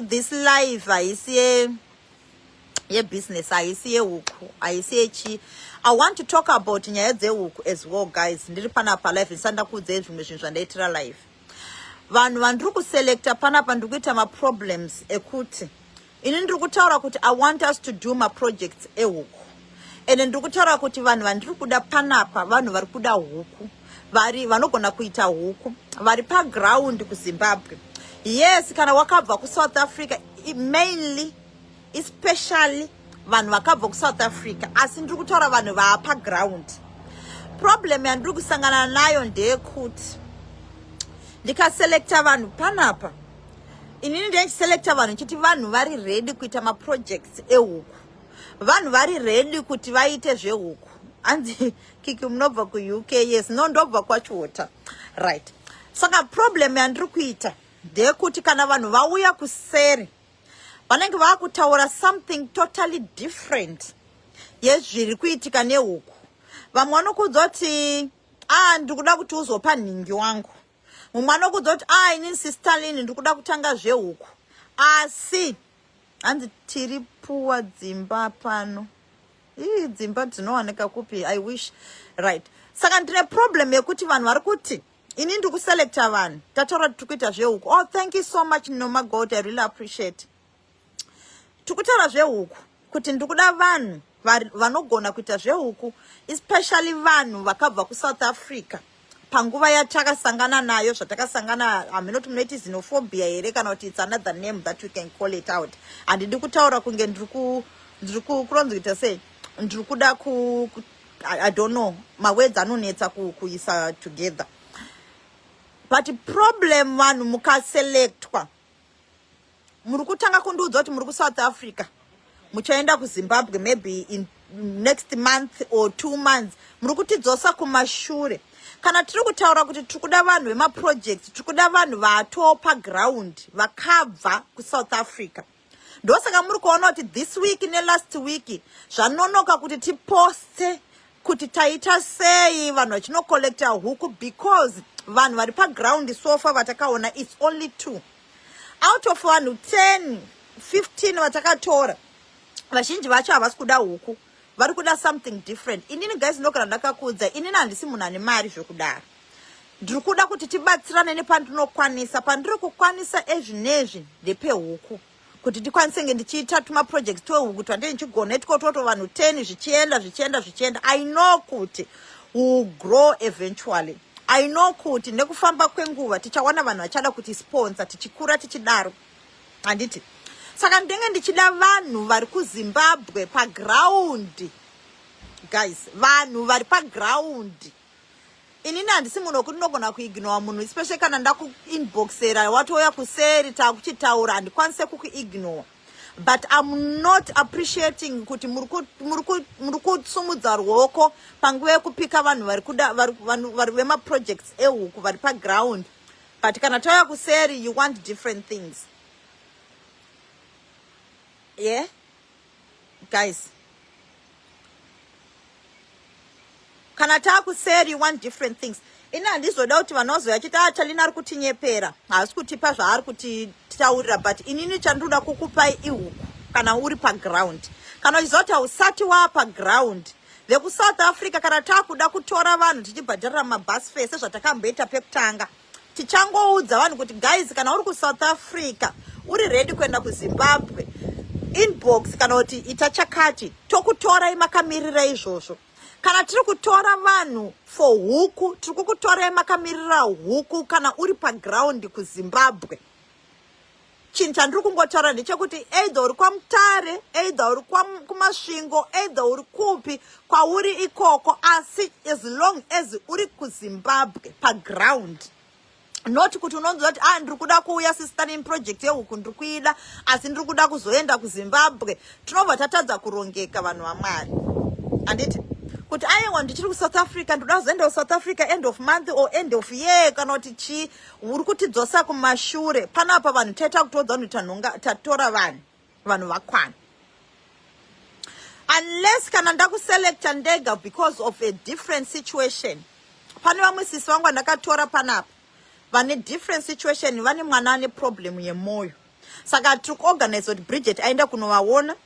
This live haisi ye yebusiness, haisi yehuku, haisi yechi. I want to talk about nyaya dzehuku as well, guys. Ndiri panapa live, ndisati ndakuudzei zvimwe zvinhu zvandaitira live. Vanhu vandiri kuselecta panapa, ndiri kuita maproblems ekuti ini ndiri kutaura kuti I want us to do maprojects ehuku, ende ndiri kutaura kuti vanhu vandiri kuda panapa, vanhu vari kuda huku, vari vanogona kuita huku, vari paground kuZimbabwe. Yes, kana wakabva kuSouth Africa, mainly, especially vanhu vakabva kuSouth Africa, asi ndiri kutaura vanhu vaapaground. Problem yandiri kusangana nayo ndeyekuti ndikaselekta vanhu panapa, inini ndichiselekta vanhu chiti vanhu vari ready kuita maprojects ehuku, vanhu vari ready kuti vaite zvehuku. Anzi Kiki, munobva kuUK? Yes, no, ndobva kwaChiota, right? Saka problem yandiri kuita ndeyekuti kana vanhu vauya kuseri, vanenge vaakutaura something totally different yezviri kuitika nehuku. Vamwe vanokuudza kuti, "A, ah, ndiri kuda kuti uzopa nhingi wangu." Mumwe anokuudza kuti, "A, ah, inini Sister Lin ndiri kuda kutanga zvehuku." Asi hanzi tiri puwa dzimba pano. Ii, dzimba dzinowanika kupi? I wish, right? Saka ndine problem yekuti vanhu vari kuti ini ndiri kuselecta vanhu, tataura kuti tiri kuita zvehuku. Oh, thank you so much, Nomagod, I really appreciate. Tiri kutaura zvehuku kuti ndiri kuda vanhu vanogona kuita zvehuku, especially vanhu vakabva kuSouth Africa panguva yatakasangana nayo, zvatakasangana. Haminoti munoiti xenophobia here, kana kuti it's another name that we can call it out. Handidi kutaura kunge ndiri kuronzi kuita sei, ndiri kuda ku, I don't know, mawords anonetsa kuisa together. But problem, vanhu mukaselectwa, muri kutanga kundiudza kuti muri kuSouth Africa, muchaenda kuZimbabwe maybe in next month or 2 months. Muri kutidzosa kumashure. Kana tiri kutaura kuti tiri kuda vanhu vemaprojects, tiri kuda vanhu vatopa ground, vakabva kuSouth Africa. Ndosaka muri kuona kuti this week nelast week zvanonoka kuti tiposte kuti taita sei, vanhu vachinocollecta huku, because vanhu vari paground so far vatakaona, it's only two out of vanhu 10 15 vatakatora. Vazhinji vacho havasi kuda huku, vari kuda something different. Inini, guys, ndogara ndakakudza, inini handisi munhu ane mari zvekudaro. Ndiri kuda kuti tibatsirane nepandinokwanisa. Pandiri kukwanisa ezvinezvi ndepehuku, kuti tikwanise nge ndichiita tumaprojects twehuku twandee ndichigona itwototo, vanhu 10, zvichienda, zvichienda, zvichienda. I know kuti will grow eventually. I know kuti nekufamba kwenguva tichawana vanhu vachada kuti sponsor, tichikura tichidaro, handiti? Saka ndinenge ndichida vanhu vari kuZimbabwe paground, guys, vanhu vari paground. Inini handisi munhu wekuti ndinogona kuignora munhu, especially kana ndakuinboxera, watouya kuseri, taakuchitaura, handikwanise kukuignora. But I'm not appreciating kuti muri kusumudza ruoko panguva yekupika vanhu vari kuda vari vemaprojects ehuku vari paground, but kana tauya kuseri, you want different things. Yeah, guys, kana taakuseri, you want different things. Ini handizoda kuti vanhu vazoya chiti, "A, Chalina ari kutinyepera, haasi kutipa zvaari kutitaurira." But inini chandinoda kukupai ihuku kana uri paground. Kana uchiziva kuti hausati waapaground, vekuSouth Africa, kana taakuda kutora vanhu tichibhadharira mabus fare sezvatakamboita pekutanga, tichangoudza vanhu kuti, "Guys, kana uri kuSouth Africa, uri ready kuenda kuZimbabwe, inbox kana kuti ita chakati." Tokutorai makamirira izvozvo. Kana tiri kutora vanhu for huku, tiri kukutorai makamirira huku kana uri paground kuZimbabwe. Chinhu chandiri kungotaura ndechekuti either uri kwaMutare, either uri kuMasvingo, either uri kupi kwauri ikoko, asi as long as uri kuZimbabwe paground. Not kuti unonzwa kuti, "A, ah, ndiri kuda kuuya, Sister Lin, project yehuku ndiri kuida, asi ndiri kuda kuzoenda kuZimbabwe." Tinobva tatadza kurongeka, vanhu vaMwari, handiti? Kuti, "Aiwa, ndichiri kuSouth Africa, ndoda kuzoenda kuSouth Africa end of month or end of year," kana kuti chii. Uri kutidzosa kumashure panapa. Vanhu taita kutodza vanhu, tanhonga, tatora vanhu, vanhu vakwana, unless kana ndakuselecta ndega because of a different situation. Pane vamwe sisi vangu vandakatora panapa vane different situation, vane mwana ane problem yemwoyo. Saka tiri kuorganize kuti Bridget aenda kunovaona.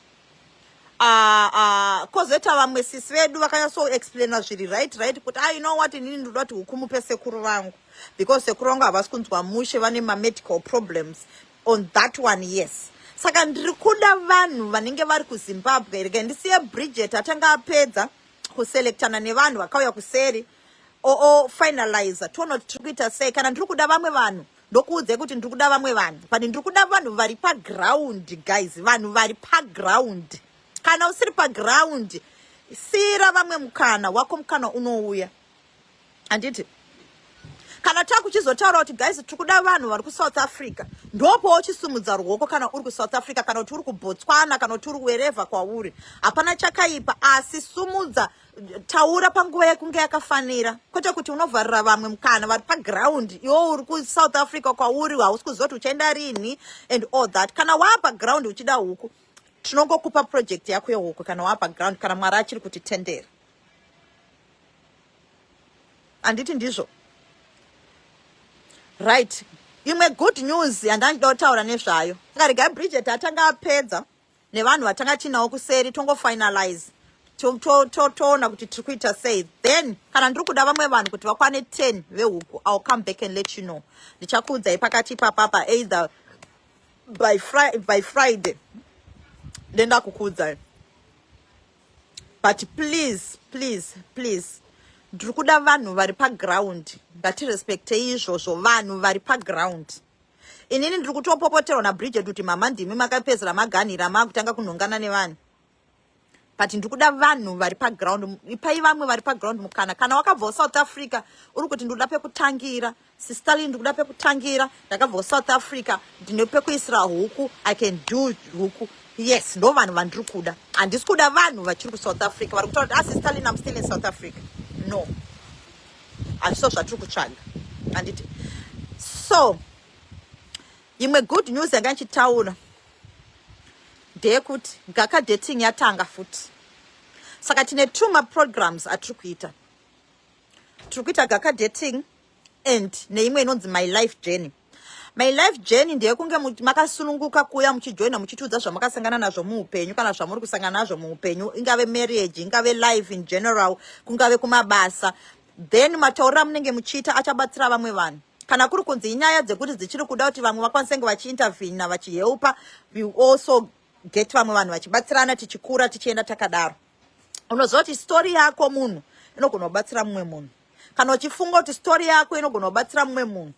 Kozoita vamwe sisi vedu vakanyatsoexplaina zviri right kuti, ah, you know what, inini ndoda kuti huku mupe sekuru vangu because sekuru vangu havasi kunzwa mushe, vane mamedical problems on that one. Yes, saka ndiri kuda vanhu vanenge vari kuZimbabwe. Rege ndisiye Bridget atanga apedza kuselectana nevanhu vakauya kuseri, ofinaliza, toona kuti tiri kuita sei. Kana ndiri kuda vamwe vanhu, ndokuudzai kuti ndiri kuda vamwe vanhu, but ndiri kuda vanhu vari paground, guys, vanhu vari paground. Kana usiri paground, siyira vamwe mukana wako, mukana unouya, handiti? Kana takuchizotaura kuti, guys, tiri kuda vanhu vari kuSouth Africa, ndopo uchisimudza ruoko kana uri kuSouth Africa, kana kuti uri kuBotswana, kana kuti uri wherever kwauri, hapana chakaipa, asi sumudza, taura panguva yekunge yakafanira, kwete kuti unovharira vamwe mukana vari paground, iwo uri kuSouth Africa kwauri, hausi kuziva kuti uchaenda rini and all that. Kana waa paground uchida huku, tinongokupa project yako yehuku kana waa paground, kana Mwari achiri kutitendera, handiti ndizvo? Right, imwe good news yandandida kutaura nezvayo, saka regai Bridget atanga apedza nevanhu vatanga tinawo kuseri, tongofinalize, toona kuti tiri kuita sei. Then kana ndiri kuda vamwe vanhu kuti vakwane 10 vehuku, I'll come back and let you know. Ndichakuudzai pakati ipapapa, either by Friday ndenda kukuudzai. But please, please, please, ndiri kuda vanhu vari paground. Ngatirespektei izvozvo, vanhu vari paground. Inini ndiri kutopopoterwa naBridget kuti, "Mama, ndimi makapedzera maganhira, maakutanga kunhongana nevanhu." But ndiri kuda vanhu vari paground. Ipai vamwe vari paground mukana. Kana wakabvawo South Africa, uri kuti, "Ndikuda pekutangira, Sister Lynn, ndikuda pekutangira, ndakabvawo South Africa, ndine pekuisira huku, I can do huku," yes, ndo vanhu vandiri kuda. Handisi kuda vanhu vachiri kuSouth Africa vari kutaura kuti, "Ah, Sister Lynn, I'm still in South Africa." No, hazviso zvatiri kutsvaga, handiti? So imwe good news yanga ndichitaura ndeyekuti Gaka Dating yatanga futi. Saka tine two maprograms atiri kuita. Tiri kuita Gaka Dating and neimwe inonzi My Life Journey. My Life Journey ndeyekunge makasununguka kuuya muchijoina, muchitiudza zvamakasangana nazvo muupenyu kana zvamuri kusangana nazvo muupenyu, ingave marriage, ingave life in general, kungave kumabasa. Then matauriro amunenge muchiita achabatsira vamwe vanhu. Kana kuri kunzi inyaya dzekuti dzichiri kuda kuti vamwe vakwanise kunge vachiintervena, vachihelpa, we also get vamwe vanhu vachibatsirana, tichikura, tichienda takadaro. Unoziva kuti story yako munhu inogona kubatsira mumwe munhu. Kana uchifunga kuti story yako inogona kubatsira mumwe munhu,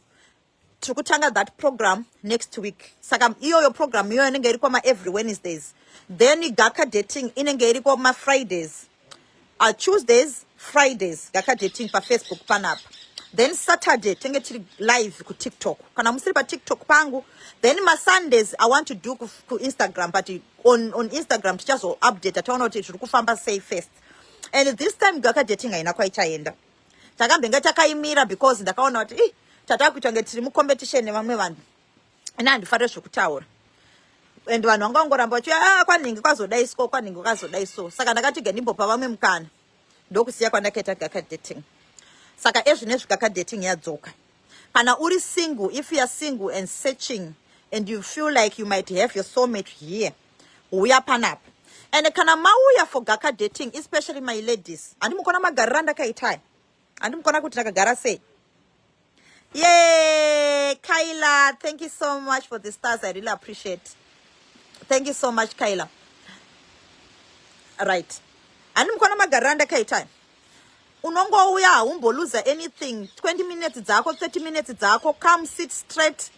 tiri kutanga that program next week. Saka iyoyo program iyoyo inenge iriko maevery Wednesdays. Then Gaka Dating inenge iriko mafridays, Tuesdays, Fridays, Gaka Dating paFacebook panapa. Then Saturday tenge tiri live kuTikTok, kana musiri paTikTok pangu. Then maSundays I want to do kuInstagram, but on Instagram tichazoupdate, taona kuti zviri kufamba sei first. And this time Gaka Dating haina kwaichaenda, takambenge takaimira because ndakaona kuti ih, tatakuita kunge tiri mucompetition nevamwe vanhu. Ine handifarire zvekutaura and vanhu vanga vangoramba vachiuya, ah, kwanhingi kwazodai so, kwanhingi kwazodai so. Saka ndakati ndimbopa vamwe mukana, ndokusiya kwandakaita Gaka Dating. Saka ezvinezvi Gaka Dating yadzoka. Kana uri single, if you are single and searching and you feel like you might have your soulmate here, uya panapa. And kana mauya for Gaka Dating, especially my ladies, handimukona magariro andakaitaya, handimukona kuti ndakagara sei? Yay, Kyla, thank you so much for the stars. I really appreciate. Thank you so much, Kyla. Right, handimukona magariro andakaitaya? Unongouya, haumboluza anything. 20 minutes dzako, 30 minutes dzako, come sit straight.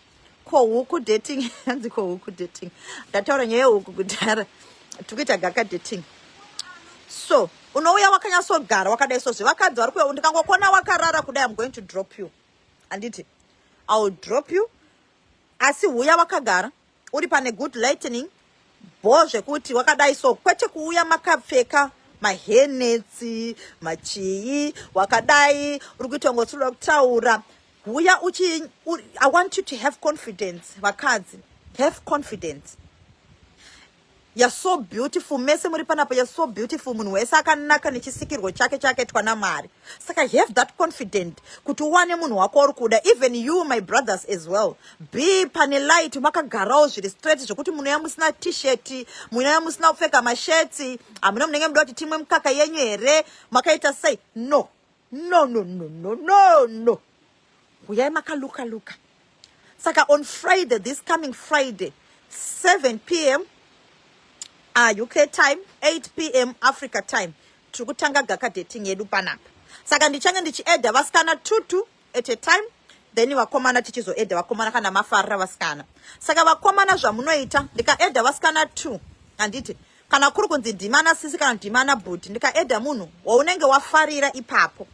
Kohuku dating, hanzi kohuku dating, ndataura nyaya yehuku kudhara, tikuita Gaka Dating. So unouya wakanyatsogara wakadai so. Zvevakadzi vari kuuya, ndikangokona wakarara kudai, I'm going to drop you, handiti? I will drop you. Asi huya wakagara, uri pane good lightning bho, zvekuti wakadai so, kwete kuuya makapfeka mahenetsi machii, wakadai, uri kuita kunge usinoda kutaura. Huya uchi I want you to have confidence. Vakadzi, have confidence. You're so beautiful mese muri panapa you're so beautiful munhu wese akanaka nechisikirwo chake chakaitwa namwari saka have that confident kuti uwane munhu wako uri kuda even you my brothers as well be pane light makagarawo zviri straight zvekuti munouya musina t-shirt munouya musina kupfeka masheti hamuna munenge muda kuti timwe mukaka yenyu here makaita sei no no no no no no no huyai makaluka luka saka on friday this coming friday 7 p.m uh, uk time 8 p.m africa time tiri kutanga gaka dating yedu panapa saka ndichange ndichiedha vasikana tutu at a time then vakomana tichizoedha vakomana kana mafarira vasikana saka vakomana zvamunoita ndikaedha vasikana two handiti kana kuri kunzi ndimana sisi kana ndimana bhuti ndikaedha munhu waunenge wafarira ipapo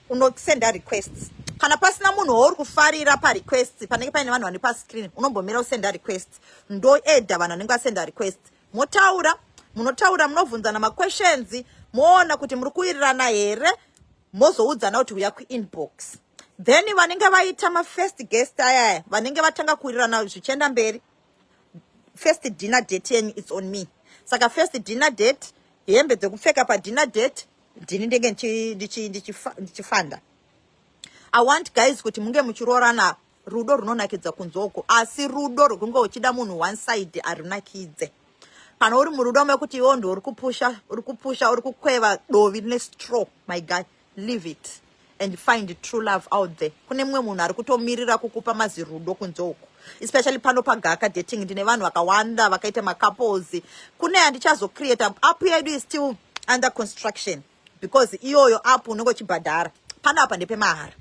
unosenda requests kana pasina munhu wauri kufarira parequests panenge paine vanhu vane pascreen unombomira usenda request ndoedha vanhu vanenge vasenda request motaura munotaura munobvunzana maquestions moona kuti muri kuwirirana here mozoudzana kuti huya kuinbox then vanenge vaita mafirst guest ayaya vanenge vatanga kuwirirana zvichienda mberi first dinner date yenyu its on me saka first dinner date hembe dzekupfeka padinner date ndini ndenge ndichifanda i want guys kuti munge muchiroorana rudo runonakidza kunze uko asi rudo rwekunge uchida munhu one side harunakidze kana uri murudo mekuti iwo ndo uri kupusha uri kupusha uri kukweva dovi rine straw my guy leave it and find true love out there kune mumwe munhu ari kutomirira kukupa mazirudo kunze uko especially pano pagaka dating ndine vanhu vakawanda vakaita macouples kune handichazocreata app yedu is still under construction because iyoyo app unenge uchibhadhara panapa ndepemahara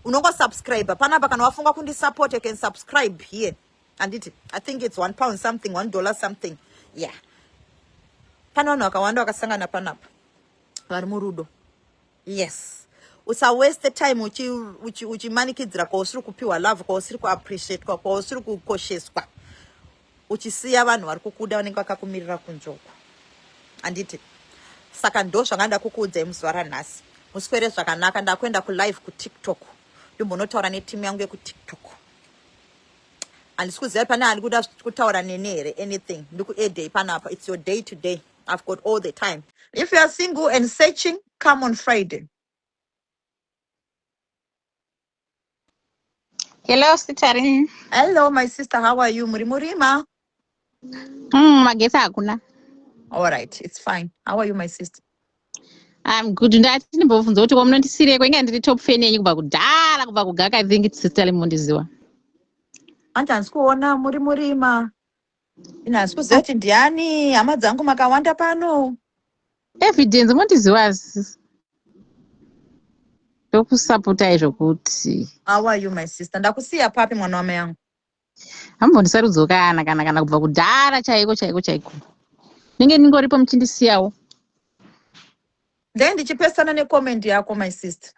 unongosubscribe panapa kana wafunga kundisupport you can subscribe here handiti i think it's one pound something one dollar something yeah pane vanhu vakawanda vakasangana panapa vari murudo yes usawaste time uchimanikidzira uchi, uchi kwausiri kupiwa love kwausiri kuappreciatwa kwausiri kukosheswa uchisiya vanhu vari kukuda vanenge vakakumirira kunze uko handiti saka ndo zvanga ndakukuudzai muzuva ranhasi muswere zvakanaka ndakuenda kulive kutiktok ndimbonotaura netimu yangu yekutiktok handisi kuziva pane ani kuda kutaura neni here anything ndikuedei panapa its your day to day i've got all the time if you are single and searching come on friday Hello, Sitarin. Hello, my sister. How are you? Muri murima? Magetsi hakuna. All right, it's fine. How are you, my sister? I'm good. Ndati ndimbobvunza kuti kwamunondisireko inga ndiri top fan yenyu kubva kudhara kubva kugaka I think it's sister Limondiziwa. Anje handisi kuona muri murima. Ini handisi kuziva kuti ndiani hama dzangu makawanda pano. Evidence mondiziwa sis. Ndokusapotai zvokuti. How are you my sister? Ndakusiya papi mwana wamai yangu? Hambondisarudzawo kana kana kana kubva kudhara chaiko chaiko chaiko. Ndinge ndingoripo muchindisiyawo. Then ndichipesana necomment yako my sister.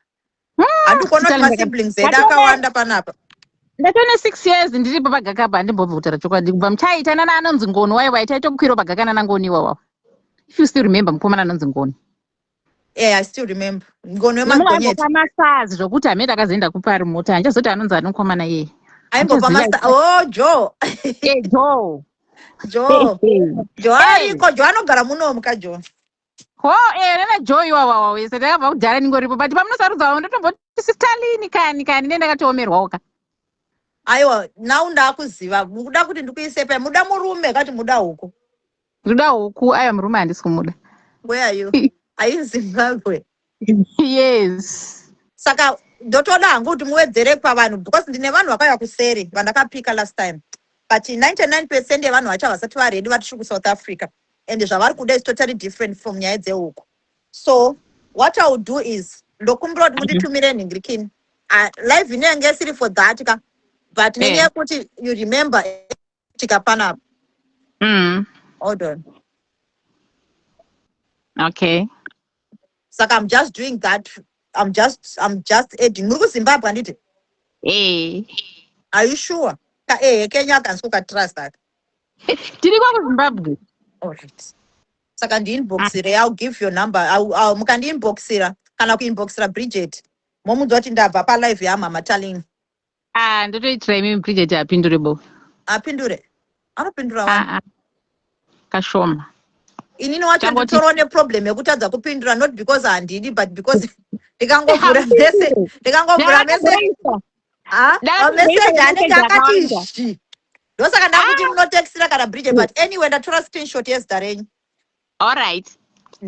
Handikuona kuti masiblings edu akawanda panapa. Ndatone 6 years ndiripo pagakapa handimbobva kutaura chokwadi kubva muchaita nana anonzi ngoni wai wai taitokwirawo pagaka nana ngoni iwawa. If you still remember mukomana anonzi ngoni. Yeah, I still remember. Ngoni wemagonyeti. Masazi zvokuti hamene akazoenda kupa ari mota handichazoti anonzi ani mukomana iyeye. Aimbopa masta oh Joe. Eh Joe. Joe. Joe ariko Joe anogara muno muka Joe. Ho eh nana Joe iwawa wese ndakabva kudhara ndingoripo but pamunosarudza vamwe ndotomboti sister Lini kani kani ne ndakatoomerwawo ka. Aiwa now ndakuziva mukuda kuti ndikuise pai muda murume kati muda huku. Ndoda huku aiwa murume handisi kumuda. Where are you? Are you in Zimbabwe? Yes. Saka ndotoda hangu kuti muwedzere pavanhu because ndine vanhu vakauya kuseri vandakapika last time but 99 percent yevanhu vacho havasati varedi vatiri kusouth africa and zvavari kuda is totally different from nyaya dzehuku so what i will do is ndokumbira kuti munditumire nhingirikini uh, live ino yange isiri for that ka but nenyaya eh. yekuti you remember tika panapa hold on okay saka i'm just doing that i'm just i'm just adding muri kuzimbabwe handiti eh are you sure ka ehe kenya akanzi kukatrust aka tiri kwakuzimbabwe alright saka ndiinboxire ill give your number mukandiinboxira kana kuinboxira bridget momuudza kuti ndabva palive yamama talini Ah, ndotoitira imi Bridget apindure bo. Apindure. Anopindura wani. Ah, ah. Kashoma. Inini wacho Tangoti nditoriwo neproblem yekutadza kupindura, not because handidi, but because ndikangovhura message, ndikangovhura message, Ndakatozoisa. Ha, Ndakatozoisa mameseji anenge mameseji akati akawanda. zhi. Ndosaka ndakuti munotextira kana bridget, but anyway, ndatora screenshot yezita renyu. All right.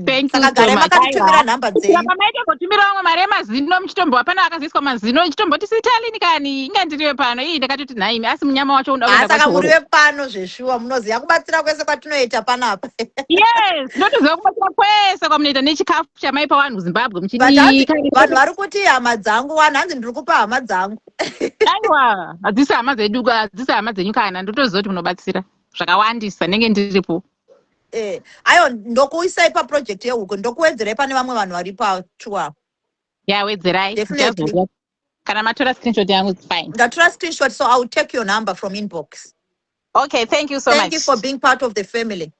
Thank you Saka so garai much. makatitumira Aiwa. nhamba Kusvika dzenyu. pamaita kutumira vamwe mari emazino, muchitombo hapana akazoiswa mazino, chitomboti sitalini kani inga ndiriwe pano. Ii, ndakatoti nhaimi, asi munyama wacho unoda Ha, kuenda saka muri kwachihoro. vepano zveshuwa, munoziva kubatsira kwese kwatinoita panapa. Yes, ndotoziva kubatsira kwese kwamunoita nechikafu chamaipa vanhu kuZimbabwe. But hanzi Muchidika. Vanhu vari kuti hama dzangu, vanhu hanzi ndiri kupa hama dzangu. Aiwa, hadzisi hama dzedu, hadzisi hama dzenyu kana. Ndotoziva kuti munobatsira zvakawandisa, ndenge ndiripo. Aiwa, ndokuisai paproject yehuku, ndokuwedzerai pane vamwe vanhu vari patour. Yawedzerai. Definitely. Ndichazouya kana matora screenshot yangu, it's fine. Ndatora screenshot, so I will take your number from inbox. Okay, thank you so Thank much. you for being part of the family.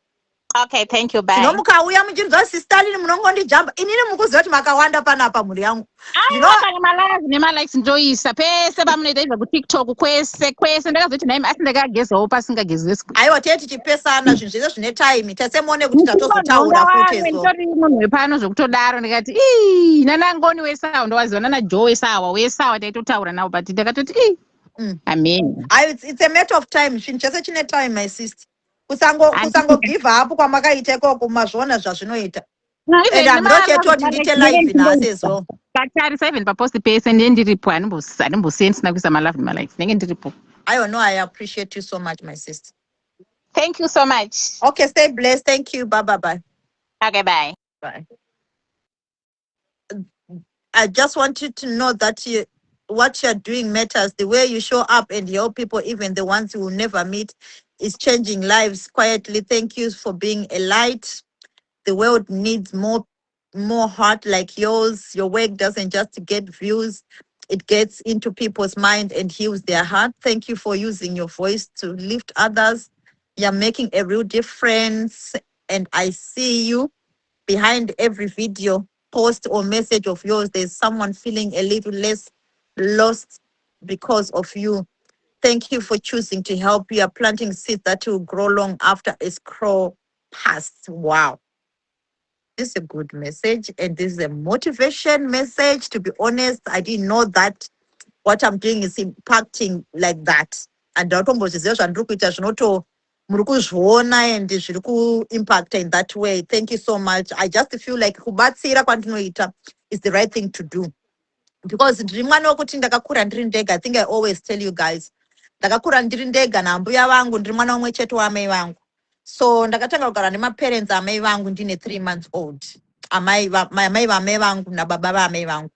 Okay, thank you, bye. Zvino mukauya muchinzwa Sister Lini, munongondijamba. Inini mukuziva kuti makawanda panapa, mhuri yangu. Zvino Aiwa, kana malove nemalikes ndoisa pese pamunoita, ibva kuTikTok, kwese kwese. Ndakazoti nhaimi, asi ndakagezawo pasingagezwi. Aiwa, tee tichipesana, zvinhu zvese zvine time. Tasemuone kuti tatozotaura futi Vamwe so nditori munhu wepano zvekutodaro. Ndikati ii, nanaNgoni wesawa ndowaziva, nana Joe wesawa, wesawa taitotaura navo, but ndakatoti ii, amen. Aiwa, it's a matter of time. Chinhu chese chine time, my sister. Kusango kusango give up kwamakaita ikoko, mazviona zvazvinoita. Even And handinochetoti ndiite live nhasi as well. Katarisa, even papost pese ndiye ndiripo. Handimbosiye ndisina kuisa malove nemalikes, ndenge ndiripo. Aiwa, no, I appreciate you so much, my sister. Thank you so much. Okay, stay blessed. Thank you. Bye bye bye. Okay, bye. Bye. I just want you to know that what you're doing matters. The way you show up and help people, even the ones you will never meet, is changing lives quietly. Thank you for being a light. The world needs more heart like yours. Your work doesn't just get views, it gets into people's mind and heals their heart. Thank you for using your voice to lift others. You're making a real difference, and I see you. Behind every video, post, or message of yours, there's someone feeling a little less lost because of you. Thank you for choosing to help. You are planting seeds that will grow long after a scroll past. Wow. This is a good message, and this is a motivation message. To be honest, I didn't know that what I'm doing is impacting like that. And ndatombozviziva zvandiri kuita zvinoto muri kuzviona and zviri kuimpacta in that way. Thank you so much. I just feel like kubatsira kwandinoita is the right thing to do, because ndiri mwana wekuti ndakakura ndiri ndega. I think I always tell you guys, ndakakura ndiri ndega nambuya vangu. Ndiri mwana umwe chete waamai vangu, so ndakatanga kugara nemaparents amai vangu ndine 3 months old. Amai vamai vangu nababa vaamai vangu,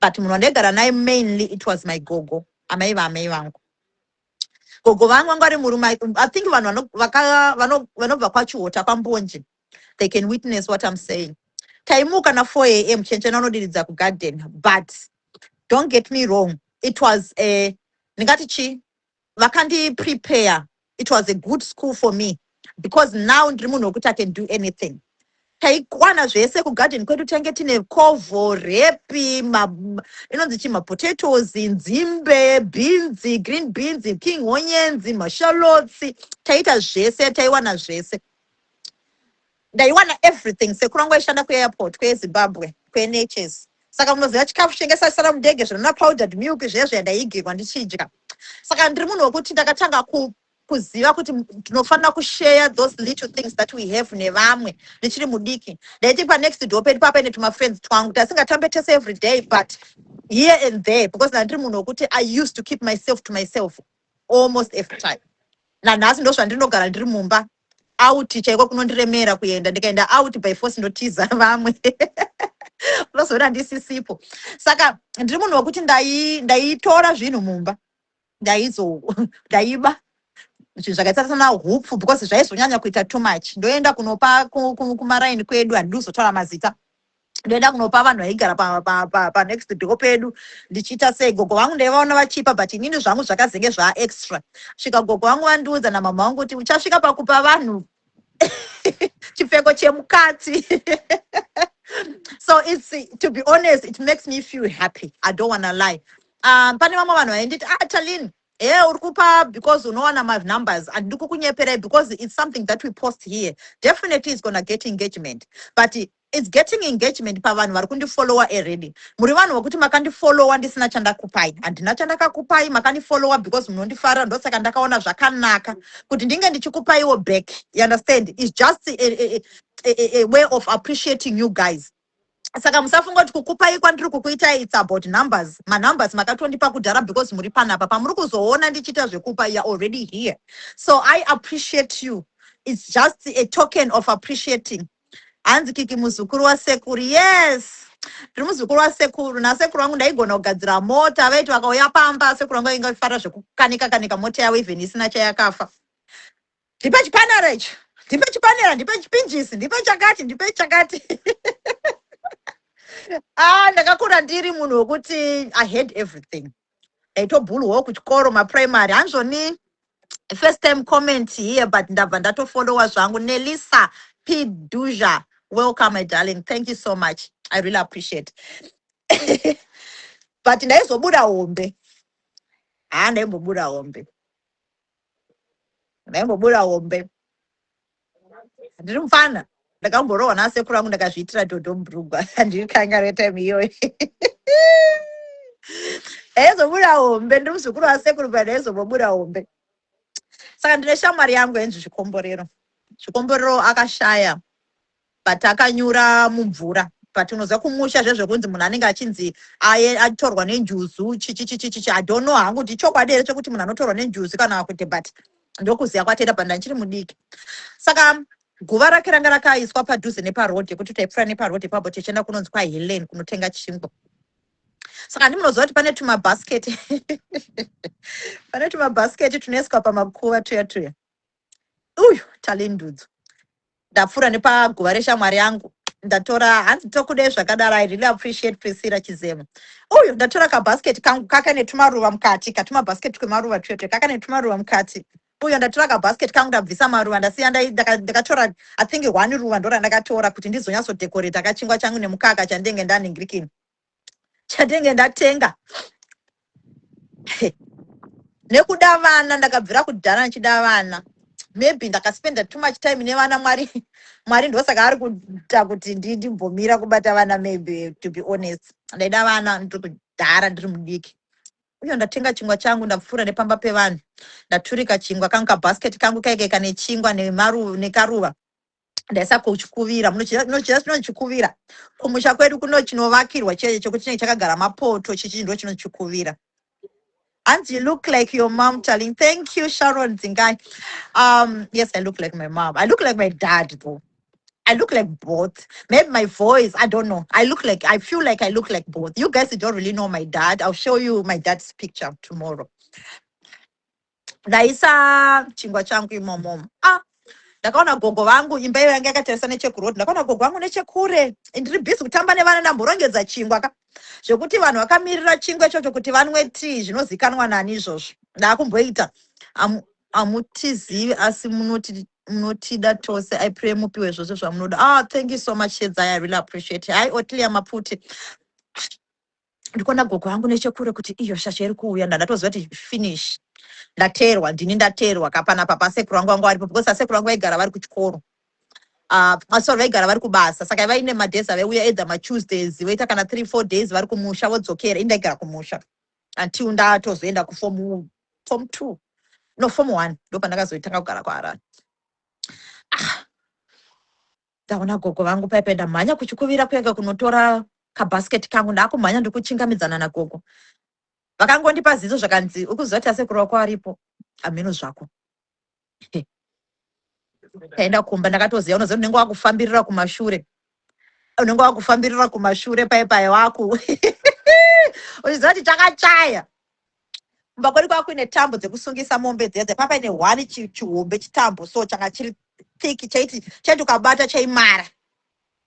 but munhu wandaigara naye mainly, it was my gogo, amai vaamai vangu. Gogo vangu vanga vari murume. I think vanhu vanobva kwaChihota, kwaMbonje, they can witness what I'm saying. Taimuka na4 a.m., chenchena unodiridza kugarden. But don't get me wrong, it was a, ndingati chi, vakandiprepare. It was a good school for me, because now ndiri munhu wekuti I can do anything. Taikwana zvese kugarden kwedu. Tange tine covo, rape, inonzi chi, mapotatoes, nzimbe, beans, green beans, king onions, mashallots. Taita zvese, taiwana zvese, ndaiwana everything. Sekuru vangu vaishanda kuairport kweZimbabwe, kweNHS, saka munoziva chikafu chinenge sasara mundege, zvinona powdered milk zvezvo, yandaigirwa ndichidya. Saka ndiri munhu wekuti ndakatanga kuziva kuti ndinofanira kushare those little things that we have nevamwe ndichiri mudiki. Ndaiti panext door pedu papaine tumafriends twangu, tasingatambe tese every day, but here and there, because ndandiri munhu wekuti I used to keep myself to myself almost every time. Nanhasi ndo zvandinogara, ndiri mumba. Out chaiko kunondiremera kuenda. Ndikaenda out by force, ndotiza vamwe, unozoona ndisisipo. Saka ndiri munhu wekuti ndaitora zvinhu mumba, ndaiba zvinhu zvakaita sana hupfu, because zvaizonyanya kuita too much. Ndoenda kunopa kumaraini kwedu, handidi kuzotaura mazita. Ndoenda kunopa vanhu vaigara panext door pedu. Ndichiita sei, gogo vangu ndaivaona vachipa, but inini zvangu zvakazenge zvaaextra. Svika gogo vangu vandiudza namama vangu kuti uchasvika pakupa vanhu chipfeko chemukati. So it's, to be honest, it makes me feel happy. I don't wanna lie. Pane vamwe vanhu vainditi, "Ah, Talin." E, uri kupa because unowana manumbers. Handidi kukunyeperai because it's something that we post here. Definitely is gonna get engagement, but it's getting engagement pavanhu vari kundifollowa already. Muri vanhu vokuti makandifollowa ndisina chandakupai, handina chandakakupai. Makandifollowa because munondifarira, ndosaka ndakaona zvakanaka kuti ndinge ndichikupaiwo back, you understand? It's just a way of appreciating you guys. Saka musafunga kuti kukupai kwandiri kukuitai, it's about numbers. Manumbers makatondipa kudhara because muri panapa pamuri kuzoona ndichiita zvekupa. You are already here, so I appreciate you. It's just a token of appreciating. Hanzi, "Kiki, muzukuru wasekuru." Yes, ndiri muzukuru wasekuru. Nasekuru vangu ndaigona kugadzira mota. Vaiti vakauya pamba, sekuru vangu vainge vachifarira zvekukanika kanika mota yavo, even isina chayakafa. "Ndipe chipanera icho, ndipe chipanera, ndipe chipinjisi, ndipe chakati, ndipe chakati." Ah, ndakakura ndiri munhu wekuti I had everything. Ndaitobhulwawo kuchikoro, maprimary. Hanzvoni, first time comment here, but ndabva ndatofollowa zvangu. Nelisa P Duja, welcome, my darling. Thank you so much, I really appreciate. But ndaizobuda hombe. Ha, ndaimbobuda hombe, ndaimbobuda hombe ndiri mufana. Ndakamborohwa nasekuru vangu, ndakazviitira dhodho mubrugwa. Handiri kangare time iyoyo. Ndaizobuda hombe ndiri muzukuru wasekuru, but ndaizombobuda hombe. Saka ndine shamwari yangu yainzi Zvikomborero. Zvikomborero akashaya, but akanyura mumvura. But unoziva kumusha zvezvekunzi munhu anenge achinzi atorwa nenjuzu, chichichichichichi. I don't know hangu kuti chokwadi here chekuti munhu anotorwa nenjuzu kana kuti, but ndokuziva kwatenda, but ndachiri mudiki. Saka guva rake ranga rakaiswa padhuze neparodhi, yekuti taipfuura neparodhi ipapo tichienda kunonzi kwaHelen kunotenga chingwa. Saka ndimunoziva kuti pane tumabhasiketi tunoiswa pamakuva tuya tuya. Uyu talendudzo, ndapfuura nepaguva reshamwari yangu, ndatora. Hanzi, "Tokudei zvakadaro." I really appreciate, Priscilla Chizemo. Uyu, ndatora kabhasiketi kangu kaka netumaruva mukati, katumabhasiketi kwemaruva tuya, kaka netumaruva mukati. Uyo, ndatora kabhasiketi kangu, ndabvisa maruva, ndasiya ndakatora, I think, one ruva ndo randakatora kuti ndizonyatsodecorata kachingwa changu nemukaka chandenge ndanhingirikini, chandenge ndatenga. Nekuda vana, ndakabvira kudhara ndichida vana. Maybe ndakaspenda too much time nevana. Mwari, Mwari ndosaka ari kuita kuti ndimbomira kubata vana. Maybe, to be honest, ndaida vana ndiri kudhara, ndiri mudiki. Uyo, ndatenga chingwa changu, ndapfuura nepamba pevanhu, ndaturika chingwa kangu, kabhasiketi kangu kaike kane chingwa nekaruva. Ndaisa kuchikuvira. Munochiziva chinochikuvira? Kumusha kwedu kuno chinovakirwa cheye chokuti chinenge chakagara mapoto, chichi ndo chinochikuvira. Hanzi, "You look like your mom, darling." Thank you, Sharon Zingai. Yes, I look like my mom. I look like my dad, though. I look like both. Maybe my voice, I don't know. I look like, I feel like I look like both. You guys don't really know my dad. I'll show you my dad's picture tomorrow. Ndaisa chingwa changu imomo. Ah, ndakaona gogo vangu. Imba iyo yanga yakatarisa nechekuroad. Ndakaona gogo vangu nechekure. Ndiri busy kutamba nevana, ndamborongedza chingwa ka, zvekuti vanhu vakamirira chingwa ichocho kuti vanwe tii. Zvinozikanwa nani izvozvo? Ndakumboita hamutizivi, asi munotida tose. I pray mupiwe zvose zvamunoda. Ah, thank you so much, Shedzai. I really appreciate. Hai, Otlia Maputi. Ndikuona gogo vangu nechekure kuti iyo shasha iri kuuya. Ndandatoziva kuti finish, ndateerwa, ndini ndateerwa kapanapa. Pasekuru vangu vanga varipo, because asekuru vangu vaigara vari kuchikoro, sorry, vaigara vari kubasa. Saka vaine madays avaiuya, either maTuesdays, voita kana 3-4 days vari kumusha, vodzokera. Ini ndaigara kumusha until ndatozoenda kuform, form two, no, form one, ndopandakazoitanga kugara kuHarare. Ah, ndaona gogo vangu paipa, ndamhanya kuchikuvira kuenda kunotora kabhasiketi kangu. Ndakumhanya, ndikuchingamidzana nagogo. Vakangondipa ziso, zvakanzi, "Ukuziva kuti asekuru vako aripo hameno zvako." Taenda kumba, ndakatoziva. Unoziva, unenge wakufambirira kumashure, unenge wakufambirira kumashure paipai waku uchiziva kuti chakachaya. Kumba kwedu kwava kuine tambo dzekusungisa mombe dziya dziya. Papaine one chihombe chitambo, so changa chiri thick, chaiti ukabata chaimara,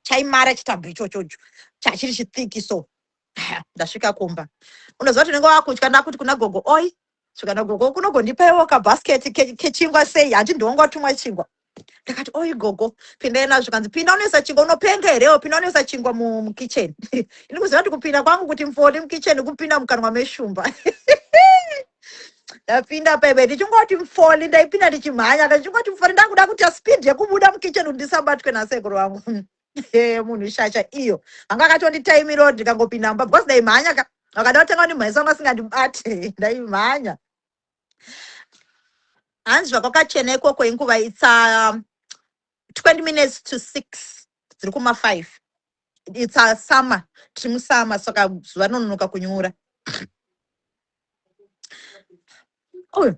chaimara chitambo ichochocho, chachiri chithick. So ndasvika kumba, unoziva kuti unenge wakutya. Ndakuti kuna gogo, "Oi." Svika nagogo, "Kunogondipaiwo kabhasiketi kechingwa sei? Hanti ndiwonga chingwa." Ndakati, "Oi gogo, pindai nazvo." Kanzi, "Pinda unoisa chingwa, unopenga herewo? Pinda unoisa chingwa mukitchen." Ini kuziva kuti kupinda kwangu kuti mfoni mukitchen, kupinda mukanwa meshumba. Ndapinda paipai ndichingoti mfoli, ndaipinda ndichimhanya, ndichingoti mfoli, ndakuda kuita speed yekubuda mukitchen kuti ndisabatwe nasekuru vangu. Munhu shasha iyo vanga akatonditaimirawo ndikangopinda mumba because ndaimhanya ka, vakada kutanga kundimhanyisa vanga vasingandibate. Ndaimhanya. Hanzi zvakwakachena ikoko inguva itsa 20 minutes to 6, dziri kuma 5. It's a summer, tiri musummer, saka zuva rinononoka kunyura. Uyu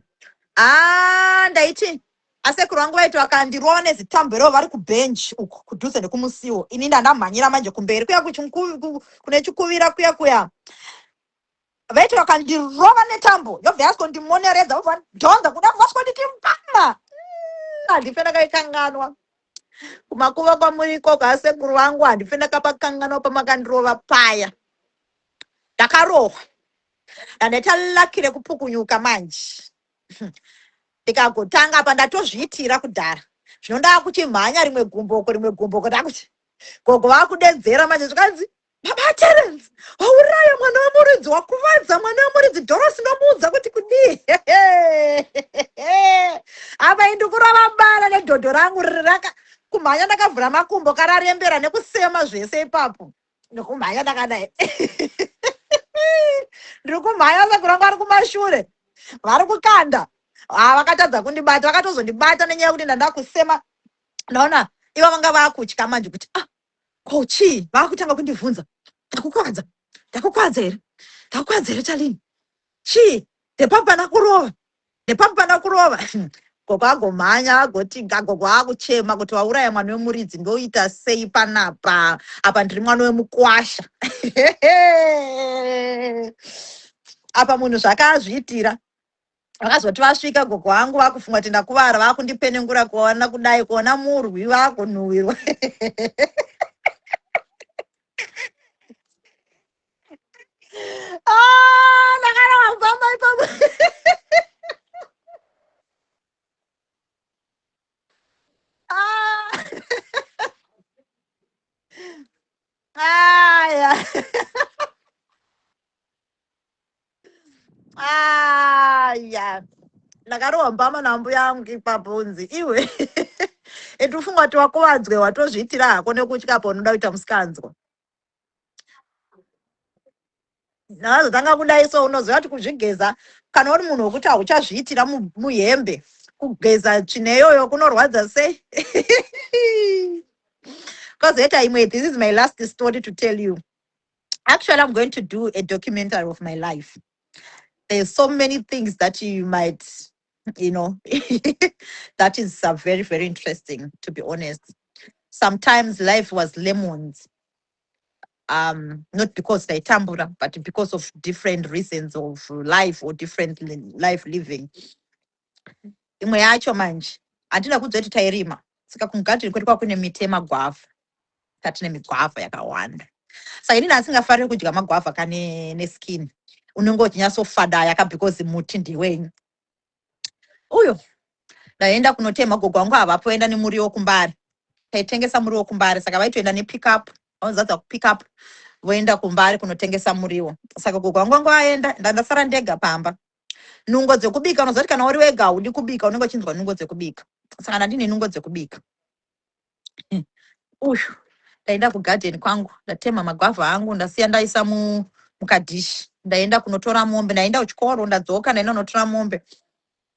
ah, ndaiti asekuru vangu vaiti vakandirova nezitambo vari kubhenji uku kudhuze nekumusiwo, ini ndandamhanyira manje kumberi kuya kune chikuvira kuya kuya. Vaiti vakandirova netambo yobva yasondimoneredza, vobva dhonza kuda vaswonditi mbama. Handife ndakaikanganwa. Kumakuva kwamuri ikoko asekuru vangu, handife ndakapakanganwa pamakandirova paya. Ndakarohwa, ndandaita lucky rekupukunyuka. Manje ndikagotanga apa ndatozviitira kudhara, zvino ndaakuchimhanya rimwe gumboko, rimwe gumboko, ndakuti gogo vaakudedzera manje, zvikanzi, "Baba Terence, wauraya mwana wemuridzi, wakuvadza mwana wemuridzi. Dorosi ndomuudza kuti kudii?" Apa indikurova bala nedhodho rangu raka kumhanya, ndakavhura makumbo kararembera nekusema zvese ipapo, nekumhanya ndakadai. Ndiri kumhanya, sekuru vangu vari kumashure vari kukanda. Ah, vakatadza kundibata, vakatozondibata nenyaya yekuti ndanda kusema. Naona ivo vanga vaakutya manje kuti, "Ah, ko chii?" Vaakutanga kundibvunza, "Ndakukwadza? Ndakukwadza here? Ndakukwadza here, Talini? Chii? Ndepapana kurova, ndepapana kurova." Gogo agomhanya, agoti gogo akuchema kuti, "Wauraya mwana wemuridzi, ndoita sei panapa? Apa ndiri mwana wemukwasha." Apa munhu zvakazviitira. Vakazoti vasvika gogo vangu vakufunga kuti ndakuvara, vakundipenengura kuona kudai, kuona murwi vakunhuhwirwa. Ah, ndakarova mbama ipapo. Ah. Aya. Aya. Ndakarohwa mbama nambuya yangu ipapo, unzi iwe eti ufunga kuti wakuvadzwe, watozviitira hako nekutya paunoda kuita musikanzwa. Ndakazotanga kudai so, unoziva kuti kuzvigeza kana uri munhu wekuti hauchazviitira muhembe, kugeza tsvina iyoyo kunorwadza sei. Kozoita imwe, this is my last story to tell you. Actually, I'm going to do a documentary of my life. There's so many things that you might that is very, very interesting, to be honest. Sometimes life was lemons, not because ndaitambura, but because of different reasons of life or different life living. Imwe yacho manje handina kunzwa kuti tairima, saka kugadheni kwedu kwakune miti yemagwavha, tatine migwavha yakawanda. Saka inini asingafariri kudya magwavha kane neskin, unenge uchinyasofadaya ka, because muti ndiwenyu uyo. Ndaenda kunotema, gogo wangu havapo, enda nemuriwo kuMbare. Taitengesa muriwo kuMbare, saka vaitoenda nepickup, vanozadza kupickup, voenda kuMbare kunotengesa muriwo. Saka gogo wangu vangu vaenda, ndandasara ndega pamba. Nungo dzekubika, unoziva kuti kana uri wega haudi kubika, unenge uchinzwa nungo dzekubika. Saka ndandine nungo dzekubika. Uyu ndaenda kugadheni kwangu, ndatema magwavha angu, ndasiya ndaisa mukadhishi. Ndaenda kunotora mombe, ndaenda kuchikoro, ndadzoka, ndaenda kunotora mombe,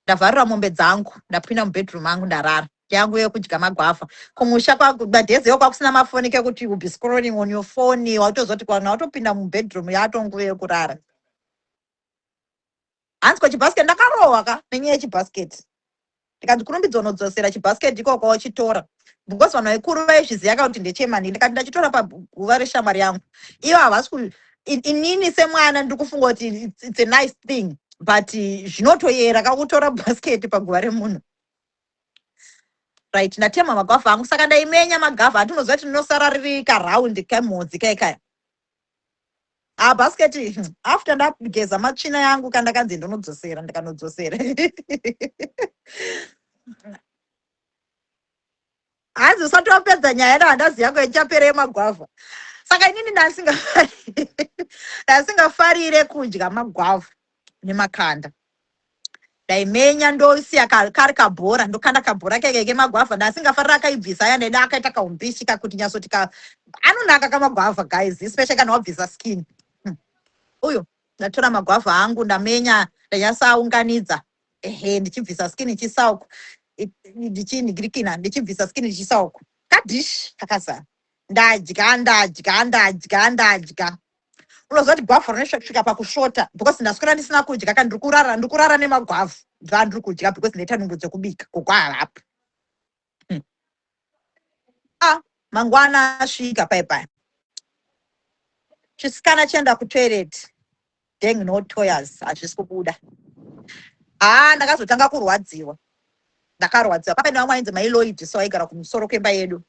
ndavharira mombe dzangu, ndapinda mubedroom angu, ndarara yangu yekudya magwavha. Kumusha madhezewo kwakusina mafoni kekuti you be scrolling on your phone, wautozoti kana watopinda mubedroom yatonguva yekurara. Hanzi kwechibhasket, ndakarohwa ka nenyaya yechibhasket. Ndikanzi, "Kurumbidza unodzosera chibhasket ikoko wachitora," because vanhu vaikuru vaizviziva ka kuti ndechemani. Ndikati ndachitora paguva reshamwari yangu. Ivo havasi inini semwana ndiri kufunga kuti it's a nice thing, but zvinotoyera kakutora bhasiketi paguva remunhu, right? Ndatema magwavha angu, saka ndaimenya magavha. Handinoziva kuti ndinosara riri karaundi kemhodzi kaikaya. Ah, bhasiketi after ndageza matsvina yangu kandakanzi ndinodzosera, ndikanodzosera. Hanzi usati wapedza nyaya nahandazi yako ichapera yemagwavha. Saka inini ndasingafarire kudya magwavha nemakanda. Ndaimenya ndosiya kari kabhora, ndokanda kabhora keke kemagwavha. Ndasingafarira akaibvisa aya, ndaida akaita kaumbishi kakuti nyatsoti ka anonaka kamagwavha guys, especially kana wabvisa skin. Uyo ndatora magwavha angu, ndamenya, ndanyatsaunganidza, ehe, ndichibvisa skin ndichiisa uku, ndichinhikirikina, ndichibvisa skin ndichiisa uku, kadish kakazara. Ndadya, ndadya, ndadya, ndadya. Unoziva kuti gwavha rinosvika pakushota because ndaswera ndisina kudya ka, ndiri kurara, ndiri kurara nemagwavha ndandiri kudya because ndaita nungo dzekubika gogo havapo. Ah, mangwana asvika pai pai, chisikana chienda kutoilet, dang, no toys, hazvisi kubuda. Haa, ndakazotanga kurwadziwa, ndakarwadziwa. Papaine vamwe ainzi mailoid, so aigara kumusoro kwemba yedu.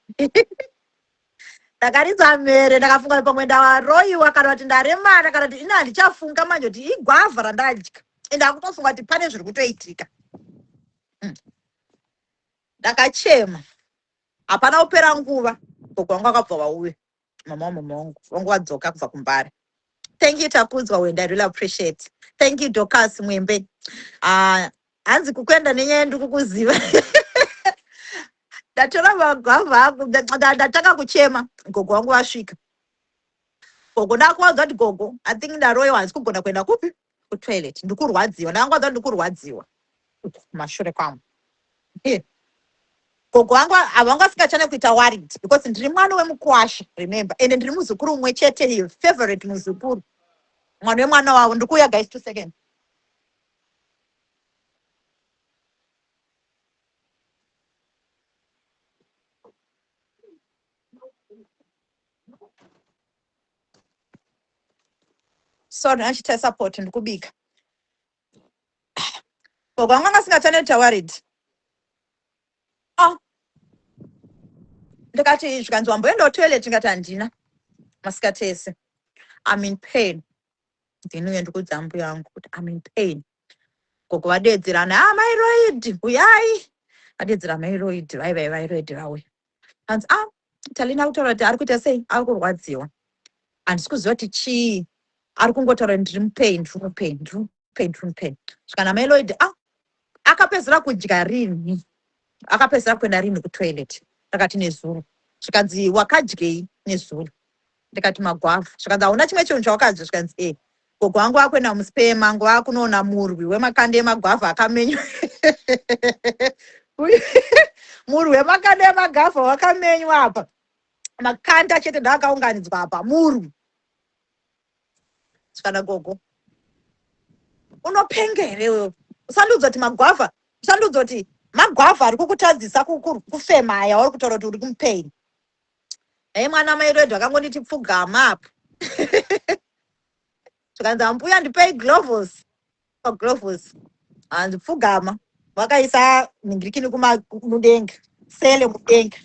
Ndakaridza mhere, ndakafunga kuti pamwe ndaroyiwa kana kuti ndaremara kana kuti ini handichafunga manje kuti igwavha randadya, ende akutofunga kuti pane zviri kutoitika. Ndakachema, hapana kupera nguva gogo vangu vakabva vauya, mama wamama vangu vangu vadzoka kubva kuMbare. Thank you, Takudzwa Wenda, I really appreciate. Thank you, Docas Mwembe. Hanzi kukuenda nenyaya ndiri kukuziva. Ndatora magwavha angu, ndatanga kuchema. Gogo vangu vasvika, gogo ndakuvaudza kuti, "Gogo, I think ndaroyiwa, handisi kugona kuenda kupi, kutoilet, ndikurwadziwa." Ndakangoudza kuti ndikurwadziwa uku kumashure kwangu. Gogo vangu havanga vasingachane kuita worried because ndiri mwana wemukwasha, remember, ende ndiri muzukuru umwe chete, iyo favorite muzukuru, mwana wemwana wavo. Ndikuuya guys, 2 seconds. Sorry, achiita support, ndikubika. Gogo vangu vanga vasingachane kuita worried. Ah, ndikati, zvikanzi, "Wamboendawo toilet?" Ndikati, "Handina masikati ese, I'm in pain." Ndinuye ndikudza mbuya yangu kuti, "I'm in pain." Gogo vadedzerana, "Ah, mairoid, uyai." Vadedzera mairoid, vai vai, vairoid vauya. Hanzi, "Ah, Talina kutaura kuti ari kuita sei, ari kurwadziwa, handisi kuziva kuti chii, ari kungotaura kuti ndiri mupain, ndiri mupain, ndiri mupain, ndiri mupain." Zvikana mailoid, "Ah, akapedzera kudya rini? Akapedzera kuenda rini kutoilet?" Ndakati, "Nezuro." Zvikanzi, "Wakadyei nezuro?" Ndikati, "Magwavha." Zvikanzi, "Hauna chimwe chinhu chawakadya?" Zvikanzi, "E, gogo vangu vakuenda muspe mangu, vakunoona murwi wemakanda emagwavha akamenywa, murwi wemakanda emagwavha wakamenywa apa, makanda chete ndaakaunganidzwa apa, murwi." Zvikana, "Gogo, unopenga here wewe? Usandiudza kuti magwavha, usandiudza kuti magwavha ari kukutadzisa kufema aya, uri kutaura kuti uri kumupain." Ei, mwana mairedho akangonditi pfugama apa. Zvikanzi, "Ambuya, ndipei gloves." Pagloves hanzi, "Pfugama." Vakaisa ningirikini mudenga, sele mudenga.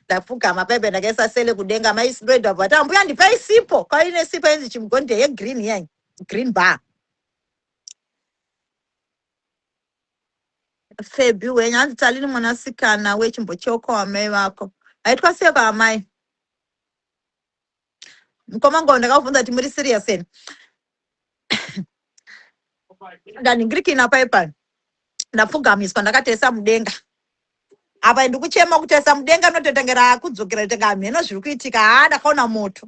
Ndapfugama paipe, ndakaisa sele kudenga. Mairedho abva ati, "Ambuya, ndipei sipo." Kwaine sipo inzi chimugonde yegreen yai, green bar. Febi wenyu, hanzi, "Talini mwanasikana wechimbochoko wamai vako aitwa sei kwaamai?" Mukoma ngo, ndakabvunza kuti muri serious eni. Ndanhingirikina paipai, ndapfugamiswa, ndakatarisa mudenga apa, ndikuchema. Kutarisa mudenga nototengera kudzokera kutenga mheno zviri kuitika. Haa, ndakaona moto.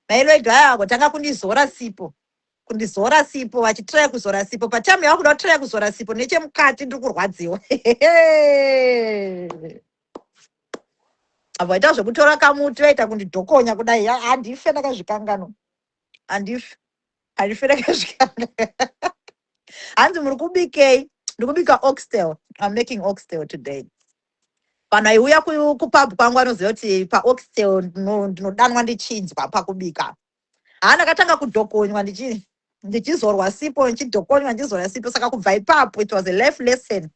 Mailoid aya agotanga kundizora sipo, kundizora sipo, vachitraya kuzora sipo. Patime yava kuda kutraya kuzora sipo, nechemukati ndiri kurwadziwa. Vaita zvekutora kamuti, vaita kundidhokonya kudai. Handife ndakazvikanganwa, handife, handife ndakazvikanganwa. Hanzi, "Muri kubikei?" Ndikubika oxtail. I'm making oxtail today. Vanhu vaiuya kupub kwangu vanoziva kuti paoxtail ndinodanwa ndichinzwa pakubika. Haa, ndakatanga kudhokonywa, ndichizorwa sipo, ndichidhokonywa, ndichizorwa sipo. Saka kubva ipapo, it was a life lesson.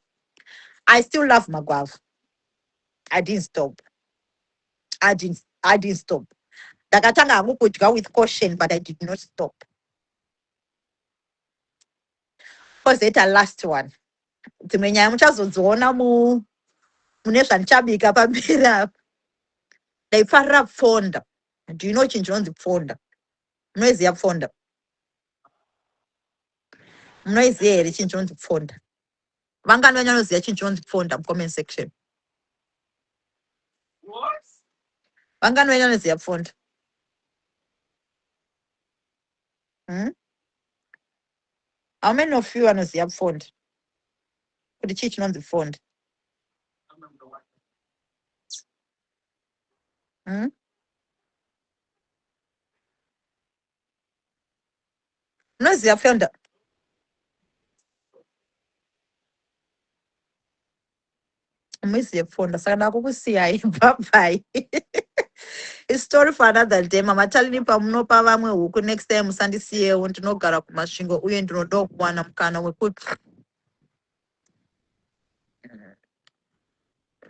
I still love magwavha. I didn't stop. I didn't stop. Ndakatanga hangu kudya with caution, but I did not stop. Kozoita last one. Dzimwe nyaya muchazodziona mune zvandichabika pamberi apa. Ndaifarira pfonda. Do you know chinhu chinonzi pfonda? Munoiziva pfonda? Munoiziva here chinhu chinonzi pfonda? Vangani venyu vanoziva chinhu chinonzi pfonda mucomment section? Vangani venyu vanoziva pfonda? How many of you vanoziva pfonda? Kuti chii chinonzi pfonda? Munoziva pfonda? Muizive pfonda. Saka ndakukusiyai. Bye bye. Story for another day. Mama Talini, pamunopa vamwe huku next time musandisiyewo. Ndinogara kuMasvingo uye ndinodawo kuwana mukana wekuti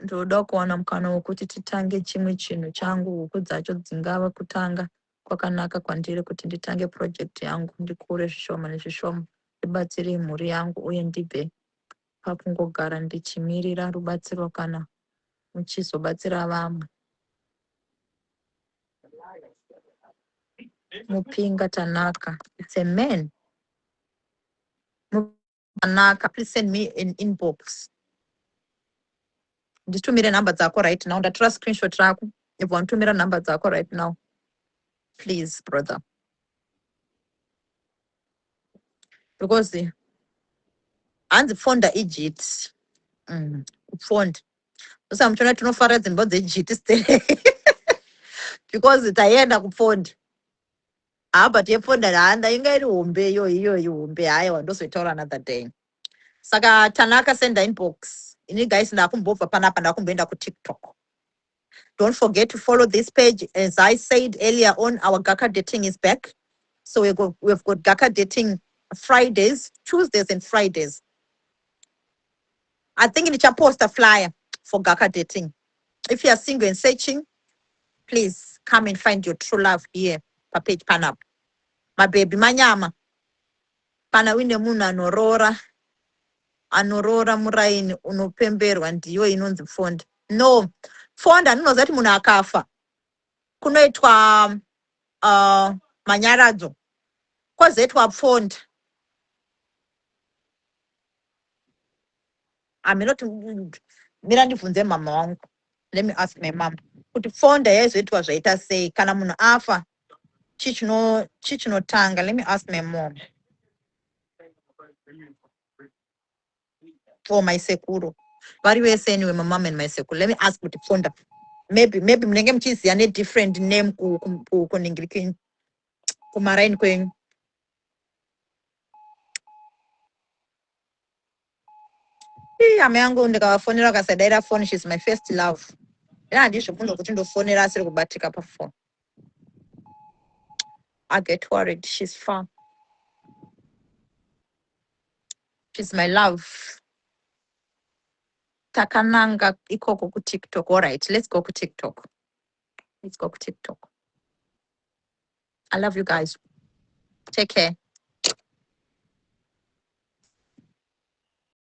ndinoda kuwana mukana wekuti titange chimwe chinhu changu. Huku dzacho dzingava kutanga kwakanaka kwandiri kuti nditange project yangu, ndikure zvishoma nezvishoma, ndibatsire mhuri yangu uye ndibve pakungogara ndichimirira rubatsiro kana muchizobatsira vamwe. Mupinga Tanaka, it's a man. Tanaka, please send me an inbox, nditumire nhamba dzako right now. Ndatora screenshot rako, ibva wanditumira nhamba dzako right now, please, brother, because hanzi pfonda ijiti. Kupfonda usa muchiona tinofarira dzimba dzejiti sterek because taienda kupfonda. Ha, but yepfonda handa inga iri hombe iyo, iyoyi hombe. Haiwa, ndozoitaura another day. Saka Tanaka, senda inbox. Ini guys, ndakumbobva panapa, ndakumboenda kuTikTok. Don't forget to follow this page. As I said earlier on, our Gaka dating is back. So we've got Gaka dating Fridays, Tuesdays and Fridays. I think ndichapost a flyer for Gaka dating. If you are single and searching, please come and find your true love here papage panapa. Mabhebhi manyama. Kana uine munhu anoroora, anoroora muraini unopemberwa, ndiyo inonzi pfonda. No, pfonda ndinoziva kuti munhu akafa kunoitwa manyaradzo, kwozoitwa pfonda. Haminoti, mira ndibvunze mama wangu. Let me ask my mom kuti pfonda yaizoitwa zvaita sei kana munhu afa. Chii chinotanga? Let me ask my mom or my sekuru. Vari vese anyway, my mom and my sekuru. Let me ask kuti pfonda, maybe munenge muchiziva nedifferent name kuningiriki kumaraini kwenyu. Ii, hama yangu ndikavafonera vakasadaira foni. She's my first love. Ina handizvo munhu wekuti ndofonera asiri kubatika pafoni. I get worried. She's far. She's my love. Takananga ikoko kuTikTok. Alright, let's go kuTikTok. Let's go kuTikTok. I love you guys. Take care.